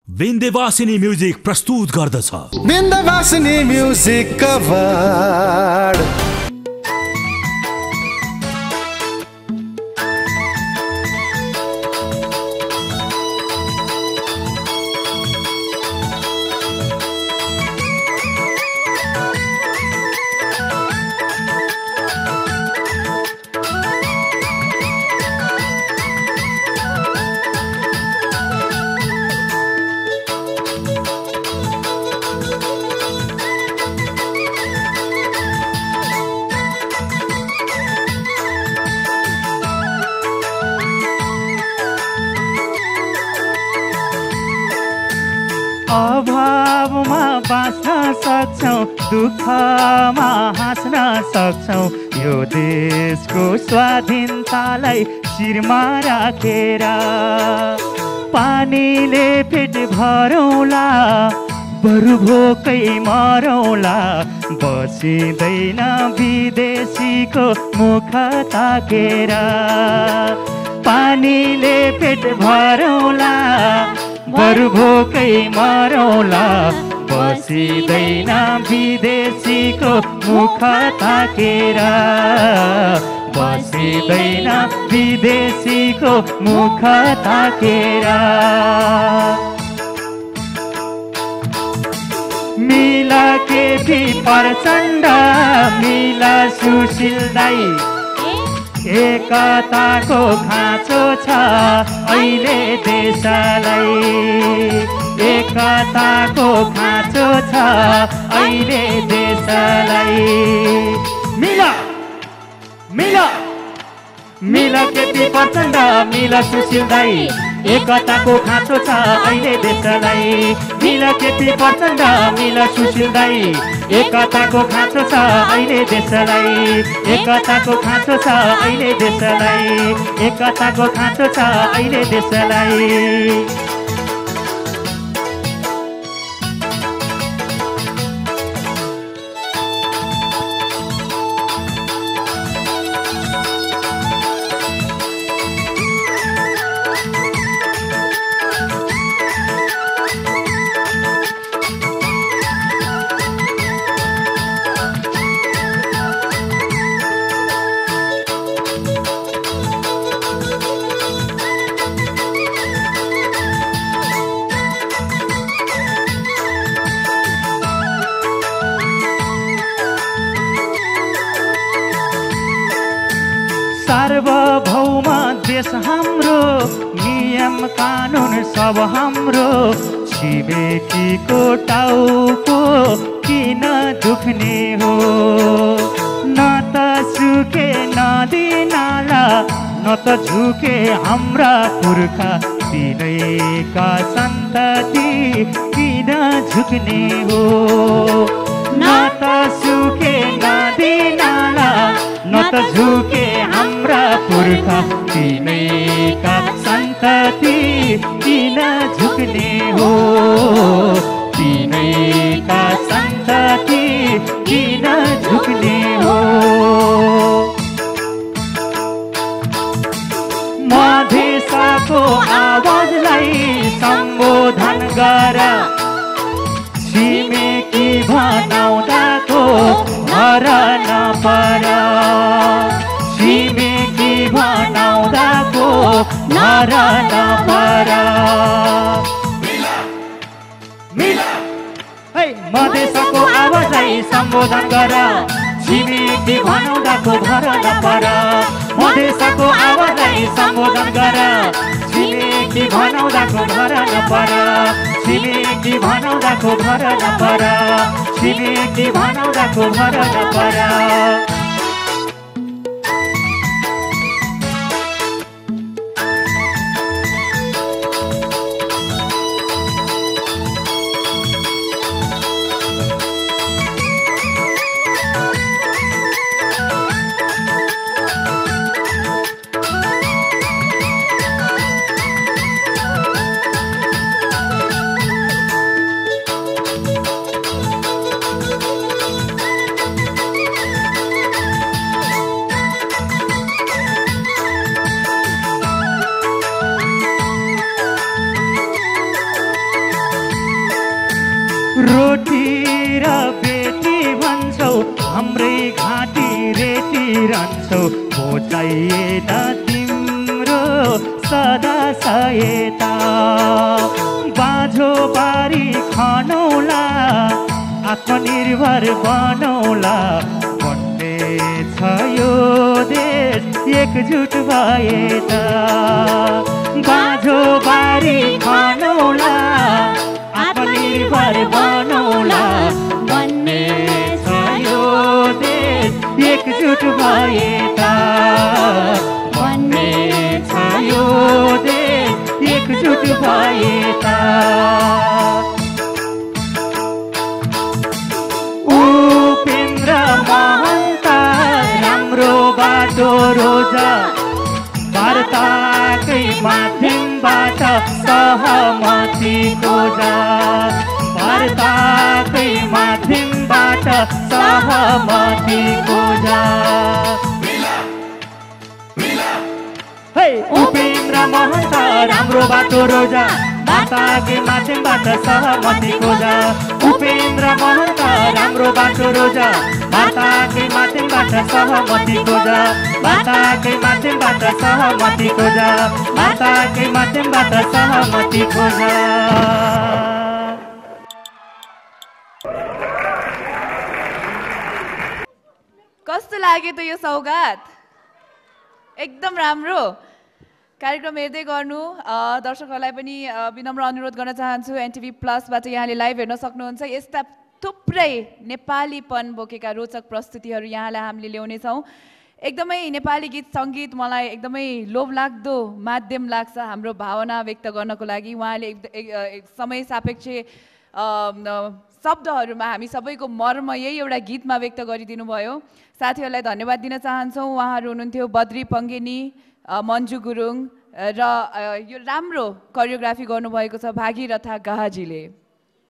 Vindhyavasini music प्रस्तुत गर्दछ Vindhyavasini music cover. अभावमा बाँच्न सक्छौं, दुःखमा हाँस्न सक्छौं, यो देशको स्वाधीनतालाई शिरमा राखेर। पानीले पेट भरौँला, बरु भोकै मरौँला, बसिँदैन विदेशीको मुख ताकेर। पानीले पेट भरौँला, बरु भोकै मरौँला, बसिँदैन विदेशीको मुख ताकेर, बसिँदैन विदेशीको मुख ताकेर। मिला केपी प्रचण्ड, मिला सुशील दाई, एकताको खाँचो छ अहिले देशलाई, एकताको खाँचो छ अहिले देशलाई। मिला मिला मिला केपी प्रचण्ड, मिला सुशील दाई, एकताको खाँचो छ अहिले देशलाई। मिला केपी प्रचण्ड, मिला सुशील दाई, एकताको खाँचो छ अहिले देशलाई, एकताको खाँचो छ अहिले देशलाई, एकताको खाँचो छ अहिले देशलाई। सार्वभौम देश हाम्रो, नियम कानुन सब हाम्रो, छिमेकीको टाउको किन दुख्ने हो? न त सुके नदी नाला, न त झुके हाम्रा पुर्खा, तिनैका सन्तति किन झुक्ने हो? न त सुके नदी नाला, न त झुके हाम्रा पुर्खा, तिनैका सन्तति किन झुक्ने हो? तिनैका सन्तति किन झुक्ने हो? मधेसको आवाजलाई सम्बोधन गर, छिमेकी भनाउँदाको घर नपर, छिमेकी भनाउँदाको घर नपर। मधेसको आवाजलाई सम्बोधन गर, छिमेकी भनाउँदाको घर नपर। मधेसको आवाजलाई सम्बोधन गर, छिमेकी भनाउँदाको घर नपर, छिमेकी भनाउँदाको घर नपर, छिमेकी भनाउँदाको घर नपर। रोटी र बेटी भन्छौ हाम्रै घाँटी रेटी रहन्छौ म चाहिएता तिम्रो सदा सहायता बाझो बारी खानौला आत्मनिर्भर बनौला भन्ने छ यो देश एकजुट भए त बाझो बारी खानौला आत्मनिर्भर बनौला भन्ने छ यो देश एकजुट भए त भन्ने छ यो देश एकजुट भए त उपेन्द्र महन्त राम्रो बाटो रोजा वार्ताकै माध्यमबाट सहमति खोजा वार्ताकै माध्यमबाट सहमति खोजा उपेन्द्र महन्त राम्रो बाटो रोजा वार्ताकै माध्यमबाट सहमति खोजा उपेन्द्र महन्त राम्रो बाटो रोजा वार्ताकै माध्यमबाट सहमति खोजा वार्ताकै माध्यमबाट सहमति खोजा वार्ताकै माध्यमबाट सहमति खोजा कस्तो लाग्यो त यो सौगात एकदम राम्रो कार्यक्रम हेर्दै गर्नु दर्शकहरूलाई पनि विनम्र अनुरोध गर्न चाहन्छु एनटिभी प्लसबाट यहाँले लाइभ हेर्न सक्नुहुन्छ यस्ता थुप्रै नेपालीपन बोकेका रोचक प्रस्तुतिहरू यहाँलाई हामीले ल्याउनेछौँ एकदमै नेपाली गीत सङ्गीत मलाई एकदमै लोभलाग्दो माध्यम लाग्छ हाम्रो भावना व्यक्त गर्नको लागि उहाँले समय सापेक्ष शब्दहरूमा हामी सबैको मर्म यही एउटा गीतमा व्यक्त गरिदिनु भयो साथीहरूलाई धन्यवाद दिन चाहन्छौँ उहाँहरू हुनुहुन्थ्यो बद्री पङ्गेनी मन्जु गुरुङ र यो राम्रो कोरियोग्राफी गर्नुभएको छ भागीरथा गाहाजीले